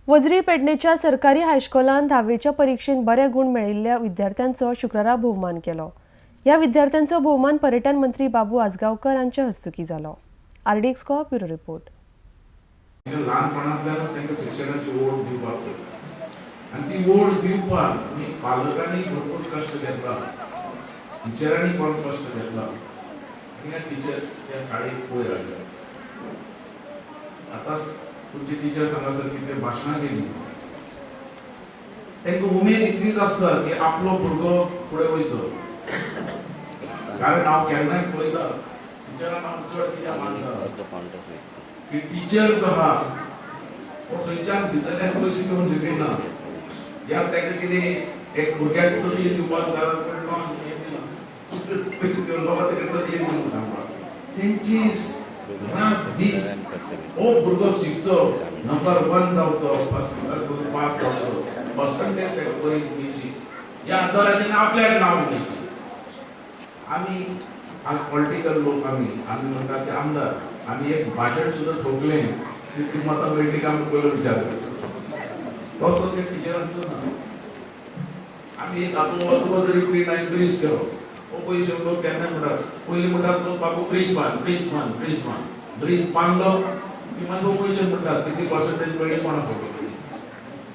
वजरी पेडणेच्या सरकारी हायस्कुलान धावेच्या परीक्षेत बरे गुण मेळिल्ल्या विद्यार्थ्यांचो शुक्रारा भोवमान केलो. ह्या विद्यार्थ्यांचो भोवमान पर्यटन मंत्री बाबू आजगांवकर हांचे हस्तुकी जालो. आरडीएक्स को ब्युरो रिपोर्ट. लहानपणांतल्यानच तांकां शिक्षणाची ओढ दिवपाक आनी ती ओढ दिवपाक पालकांनी भरपूर कष्ट घेतला, टिचरांनी पण कष्ट घेतला आनी ह्या टिचर ह्या शाळेक वयर हाडल्या. आतां तुमचे टिचर्स हांगासर कितें भाशणां केली, तांकां उमेद इतलीच आसता की आपलो भुरगो फुडें वयचो. कारण हांव केन्नाय पळयता टिचरांक हांव चड कित्याक मानता की टिचर जो आहा हो खंयच्यान भितरल्यान पयशे घेवन शिकयना. ह्या ताका कितें एक भुरग्याक तकली दिवपाक घरात पयशे घेवन बाबा ताका तकली दिवन सांगपाक तेंची रात दीस हो भुरगो शिकचो, नंबर 1 जावचो, फर्स्ट क्लास करून पास जावचो, पर्संटेज ताका बरी मेळची, ह्या आदाराचेर आपल्याक नांव मेळचें. आमी आज पॉलिटिकल लोक, आमी आमी म्हणटा ते आमदार, आमी एक भाशण सुद्दां ठोकलें की ती मतां मेळटली काय आमी पयलो विचार करचो. तसो ते टिचरांचो ना. आमी एक आजूबाजू जरी प्री ब्रिज केलो, हो पयशे लोक केन्नाय म्हणटात, पयलीं म्हणटात लोक बाबू ब्रिज बांद, ब्रिज बांद, ब्रिज बांद. ब्रिज बांदलो की मागीर पयशे म्हणटात कितली पर्संटेज मेळ्ळी कोणाक खबर,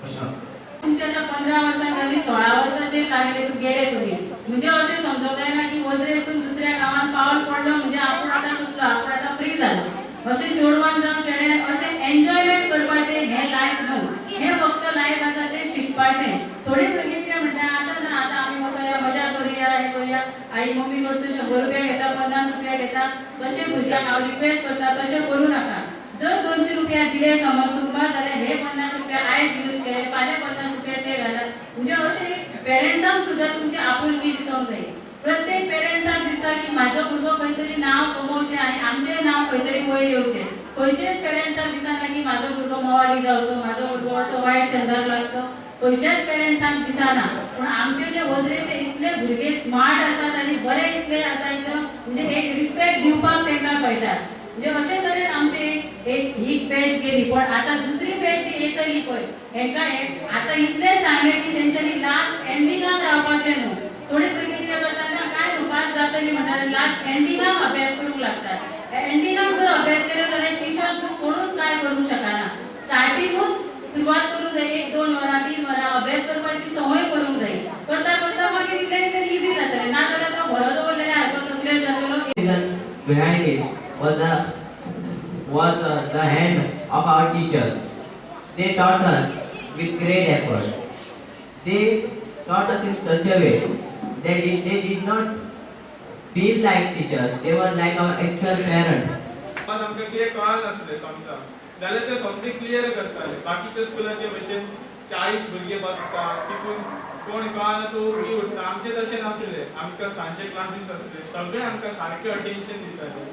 अशें आसता. तुमच्या आतां 15 वर्सां जाली, 16 वर्सांचेर लागले गेले तुमी, म्हणजे अशें समजूंक जायना की वजरेसून दुसऱ्या गांवांत पावल पडलो म्हणजे आपूण आतां सुटलो, आपूण आतां फ्री जालो. अशें चेडवान जावं चेड्यान अशें एन्जॉयमेंट करपाचें हें लायफ न्हू, हें फक्त लायफ आसा तें शिकपाचें. थोडी भुरगीं कितें म्हणटा, आतां ना, आतां आमी वचोया, मजा करुया, हें करुया, आई मम्मी कडसून 100 रुपया घेता, 50 रुपया घेता. तशें भुरग्यांक हांव रिक्वेस्ट करता, तशें करूं नाका. जर 200 रुपया दिले समज तुमकां जाल्यार हे 50 रुपया आयज यूज केले, फाल्यां 50 रुपया ते घालात. म्हणजे अशें पेरंट्सांक सुद्दां तुमची आपुलकी दिसोंक जाय. प्रत्येक पेरंट्सांक दिसता की म्हाजो भुरगो खंय तरी नांव कमोवचें आनी आमचें नांव खंय तरी वयर येवचें. खंयचेच पेरंट्सांक दिसना की म्हाजो भुरगो मवाली जावचो, म्हाजो भुरगो असो वायट छंदाक लागचो, खंयच्याच पेरंट्सांक दिसना. पूण आमचे जे वजरेचे इतले भुरगे स्मार्ट आसात आनी बरे इतले आसा इतले म्हणजे एक रिस्पेक्ट दिवपाक तांकां कळटा. म्हणजे अशे तरेन आमचे एक ही बॅच गेली, पण आतां दुसरी बॅच जी येतली पळय हेंकां आतां इतलें सांगलें की तेंच्यांनी लास्ट एंडिंगाक रावपाचें न्हू. थोडी भुरगीं कितें करतात ना, काय न्हू पास जातली म्हणटा, लास्ट एंडिंगाक अभ्यास करूंक लागतात. एंडिंगाक जर अभ्यास केलो जाल्यार टिचर्स कोणूच काय करूंक शकना. स्टार्टिंगूच सुरवात करूंक जाय, 1-2 वरां 3 वरां अभ्यास करपाची संवय करूंक जाय. करता करता मागीर इतलें इतलें इजी जातलें, ना जाल्यार तो बरो दवरलेल्या सारको तकलेर जातलो. Behind it was the hand of our teachers. They taught us with great effort. They taught us in such a way that they did not feel like teachers. They were like our actual parents. आज आमकां कितें कळनासलें समजा जाल्यार ते सोमतें clear करताले. बाकीच्या स्कुलाचे भशेन 40 भुरगे बसता, तितून कोण कळना तो उगी उरता. आमचें तशें नासलें. आमकां सांजचे क्लासीस आसले, सगळे आमकां सारकें अटेन्शन दिताले.